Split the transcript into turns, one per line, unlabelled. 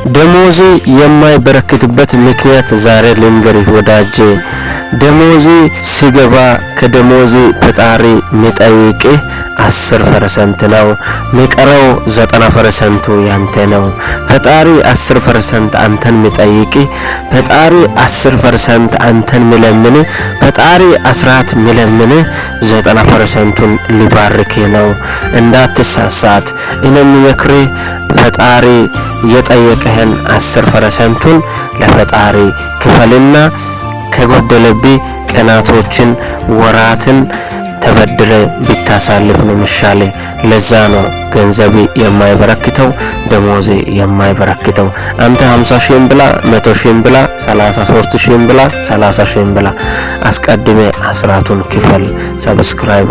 ደሞዜ የማይበረክትበት ምክንያት ዛሬ ልንገርህ ወዳጄ። ደሞዜ ሲገባ ከደሞዜ ፈጣሪ ሚጠይቅህ 10% ነው። ሚቀረው 90%ቱ ያንተ ነው። ፈጣሪ 10% አንተን ሚጠይቅህ፣ ፈጣሪ 10% አንተን ሚለምን፣ ፈጣሪ አስራት ሚለምን 90%ቱን ሊባርክህ ነው። እንዳትሳሳት። እኔ የምመክርህ ፈጣሪ የጠየቀህን 10%ቱን ለፈጣሪ ክፈልና ከጎደለብህ ቀናቶችን ወራትን ተበድረ ብታሳልፍ ነው ሚሻለ። ለዛ ነው ገንዘብ የማይበረክተው፣ ደሞዝ የማይበረክተው። አንተ 50 ሺህም ብላ፣ 100 ሺህም ብላ፣ 33 ሺህም ብላ፣ 30 ሺህም ብላ፣ አስቀድመ አስራቱን ክፈል። Subscribe።